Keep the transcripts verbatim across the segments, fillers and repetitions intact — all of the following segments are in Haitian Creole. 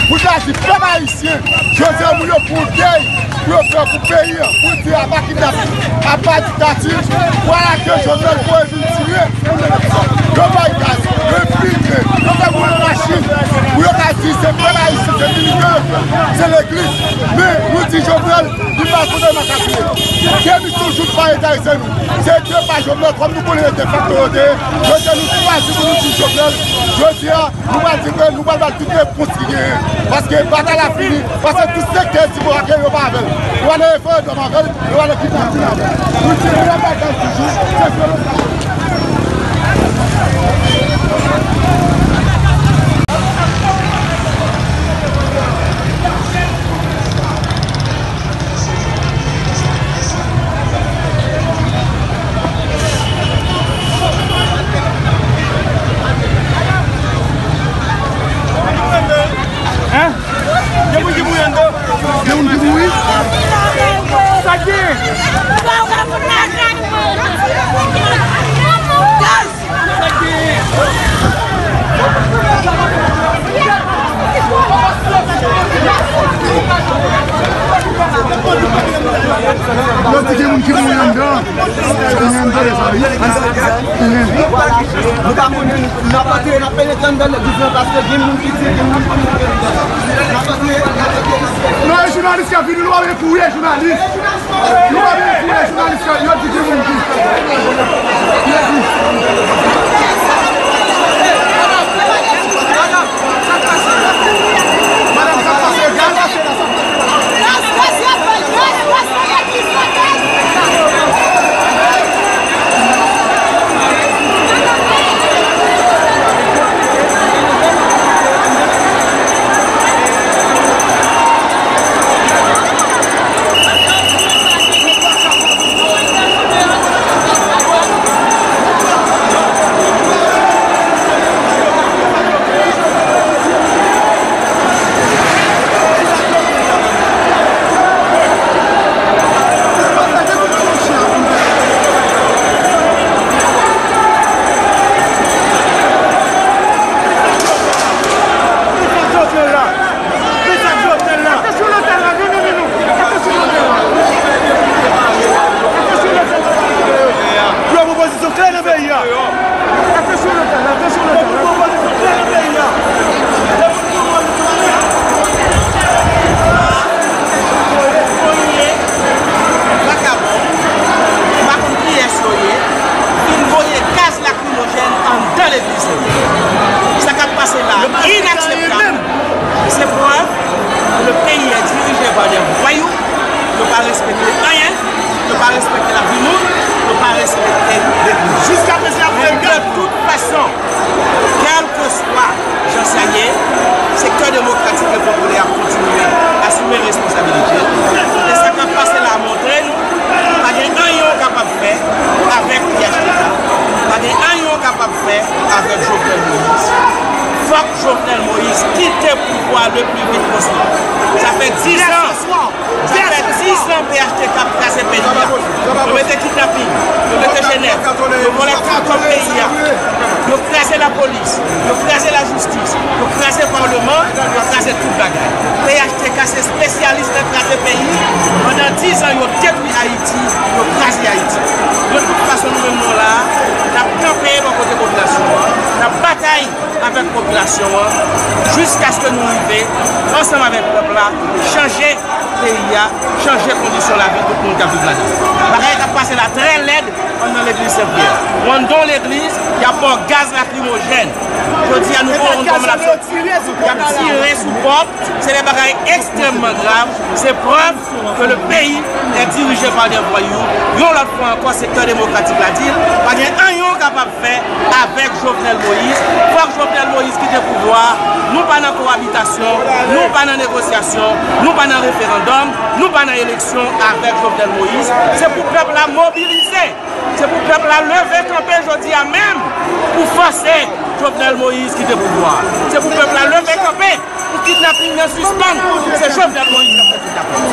Pou ta di pèp ayisyen, jodi a moun yo fè yon dèy pou yo fè pou peyi an, pou di apa kidnapin, apa diktati, vwala ke Jovenel voye vin tire pou nèg sa. Yo bay gaz, yo enfiltre, yo fè boule machin, pou yo ka di se pèp ayisyen, se militan yo fè, se legliz. Men nou di Jovenel, li pa kote makak li ye. Ke nou toujou pa eta ayisyen nou. Se de pa Jovenel, kòm nou konnen yo defakto yo te ye, jodi a nou chwazi pou nou di Jovenel, jodi a, nou pral di ke nou pral ba l tout repons ki genyen. Paske batay la fini, paske tout sektè di bon, ake yo pa avè l. Yo pa nan referandòm avè l, yo pa nan kidnapin avè l. Nou di vrè bagay toujou, se vyolans la. Hein? Gen moun ki mouri anndan? Gen moun ki mouri? Sa k gen? Yo di gen moun ki mouri anndan. Gen moun tande sa, wi. Nou pa konn, n ap antre, n ap penetre anndan legliz la, paske gen moun ki di, gen moun ki mouri anndan. N ap antre, n ap antre, n ap penetre. Non, e jounalis k ap vini, nou pa vle kouri, e jounalis. Nou pa vle kouri, e jounalis k ap, yo di gen moun ki. Yo di. Madanm, sa k pase? Madanm, sa k pase? Gaz? Atansyon lotèl la, non, non, non, non. Atansyon lotèl la. Atansyon lotèl la. Yo pran pozisyon klè nan peyi a. Atansyon lotèl la, atansyon lotèl la. Yo pran pozisyon klè nan peyi a. Vakabon, m pa konn kiyès yo ye, vin voye gaz lakrimojèn anndan legliz la. Sa k ap pase la a inakseptab. Se prèv ke le peyi è dirije pa dè vwayou. Yo pa respekte anyen. Yo pa respekte lavi moun. Yo pa respekte legliz. Jiskaprezan, y ap fè gad. Men de tout fason, kèlkeswa jan sa ye, Sektè Demokratik e Popilè ap kontinye asime responsabilite l. E sa k ap pase la a montre nou, pa gen anyen w kapab fè avèk P H T K. Pa gen anyen w kapab fè avèk Jovenel Moïse. Fòk Jovenel Moïse kite pouvwa le pli vit posib. Sa fè dizan. Sa fè dizan P H T K ap kraze peyi a. Yo mete kidnapin, yo mete jenèf, yo vòlè tout kòb peyi a. Yo kraze lapolis, yo kraze lajistis, yo kraze palman, yo kraze tout bagay. P H T K se espesyalis nan kraze peyi. Pandan dizan yo detwi Ayiti, yo kraze Ayiti. De tout fason, nou menm nou la, n ap kanpe bò kote popilasyon an, n ap batay avèk popilasyon an, jiskaske nou rive, ansanm avèk pèp la, chanje peyi a, chanje kondisyon lavi tout moun k ap viv ladan l. Bagay k ap pase la trè lèd anndan legliz Sen Pyè. Ou anndan yon legliz, y ap ba w gaz lakrimojèn. Jodi a, nou pa konn kòman n ap soti. Y ap tire sou pòt. Se de bagay ekstrèmman grav. Se prèv ke le peyi è dirije pa dè vwayou. Yon lòt fwa ankò, Sektè Demokratik la di l, pa gen anyen w kapab fè avèk Jovenel Moïse. Fòk Jovenel Moïse kite pouvwa a. Nou pa nan kowabitasyon, nou pa nan negosyasyon, nou pa nan referandòm, nou pa nan eleksyon avèk Jovenel Moïse. Se pou pèp la mobilize. Se pou pèp la leve kanpe jodi a menm pou fòse Jovenel Moïse kite pouvwa a. Se pou pèp la leve kanpe pou kidnaping nan sispann. Se Jovenel Moïse k ap fè kidnaping.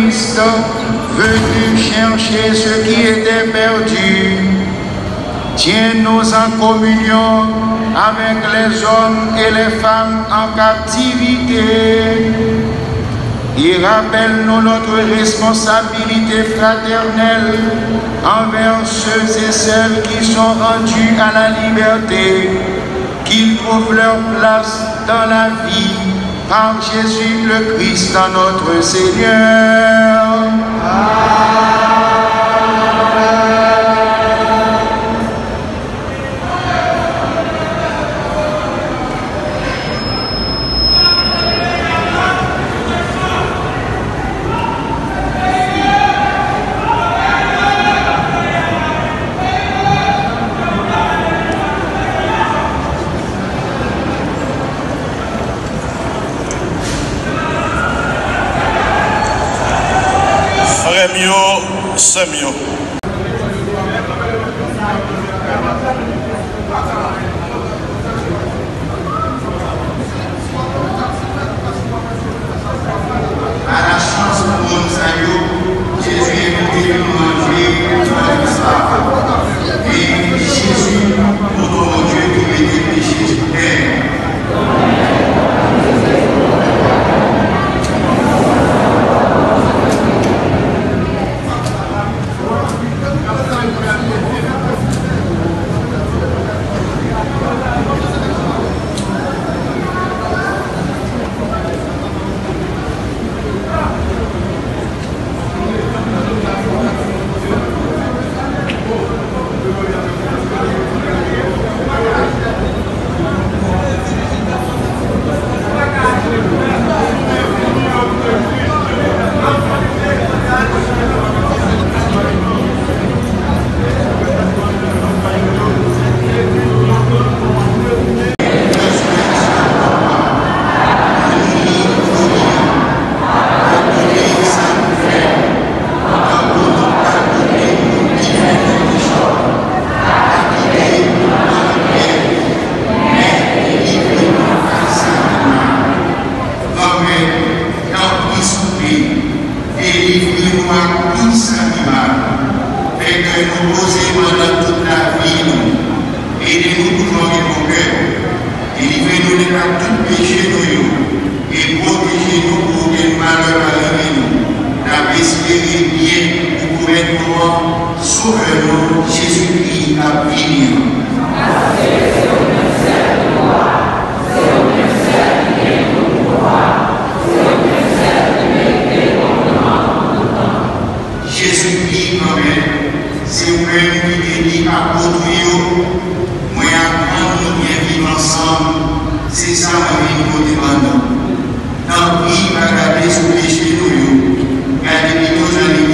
Christ, venu chercher ce qui était perdu, tiens-nous en communion avec les hommes et les femmes en captivité et rappelle-nous notre responsabilité fraternelle envers ceux et celles qui sont rendus à la liberté, qu'ils trouvent leur place dans la vie par Jésus le Christ notre Seigneur. Frè m yo, sè m yo. A la chans pou moun sa yo, Jezi envite nou manje nan Papa. E Jezi, poto Bondye ki mete peche sou tè. Granmèt, tanpri souple, delivre nou ak tout sa ki mal. Fè kè nou poze pandan tout lavi nou. Ede nou toujou gen bon kè. Delivre nou nèt ak tout peche nou yo e pwoteje nou pou okenn malè pa rive nou. N ap espere byen ou pwomèt nou an, Sovè nou, Jezikri, ap vini an. Jezikri, Granmèt, se ou menm ki te di apot ou yo, mwen aprann nou byen viv ansanm, se sa mwen vin pote ban nou. Tanpri, pa gade sou peche nou yo, gade pito jan li